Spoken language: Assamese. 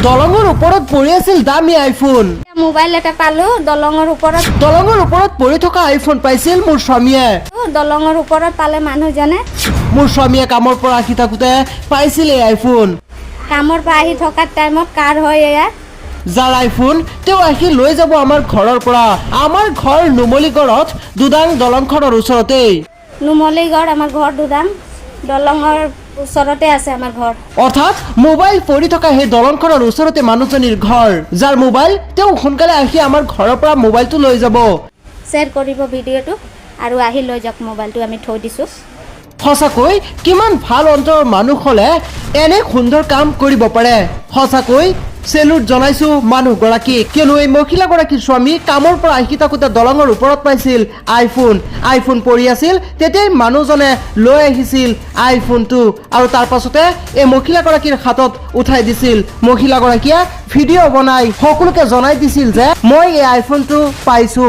দলঙৰ ওপৰত পৰি আছিল দামী আইফোন। মোবাইল এটা পালোঁ দলঙৰ ওপৰত। দলঙৰ ওপৰত পৰি থকা আইফোন পাইছিল মোৰ স্বামীয়ে। দলঙৰ ওপৰত পালে মানুহজনে। মোৰ স্বামীয়ে কামৰ পৰা আহি থাকোঁতে পাইছিল এই আইফোন। কামৰ পৰা আহি থকা টাইমত কাৰ হয় এয়া। যাৰ আইফোন, তেওঁ আহি লৈ যাব আমাৰ ঘৰৰ পৰা। আমাৰ ঘৰ নুমলীগড়ত দুদাং দলংখনৰ ওচৰতেই। নুমলীগড় আমাৰ ঘৰ, দুদাং দলঙৰ ওচৰতে আছে আমাৰ ঘৰ। অৰ্থাৎ মোবাইল পৰি থকা সেই দলংখনৰ ওচৰতে মানুহজনীৰ ঘৰ। যাৰ মোবাইল, তেওঁ সোনকালে আহি আমাৰ ঘৰৰ পৰা মোবাইলটো লৈ যাব। শ্বেয়াৰ কৰিব ভিডিঅ'টো আৰু আহি লৈ যাওক মোবাইলটো, আমি থৈ দিছোঁ। সঁচাকৈ কিমান ভাল অন্তৰৰ মানুহ হ'লে এনে সুন্দৰ কাম কৰিব পাৰে! সঁচাকৈ চেলুট জনাইছো মানুহগৰাকীক, কিয়নো এই মহিলাগৰাকীৰ স্বামী কামৰ পৰা আহি থাকোঁতে দলঙৰ ওপৰত পাইছিল আইফোন। আইফোন পৰি আছিল, তেতিয়াই মানুহজনে লৈ আহিছিল আইফোনটো আৰু তাৰ পাছতে এই মহিলাগৰাকীৰ হাতত উঠাই দিছিল। মহিলাগৰাকীয়ে ভিডিঅ' বনাই সকলোকে জনাই দিছিল যে মই এই আইফোনটো পাইছো।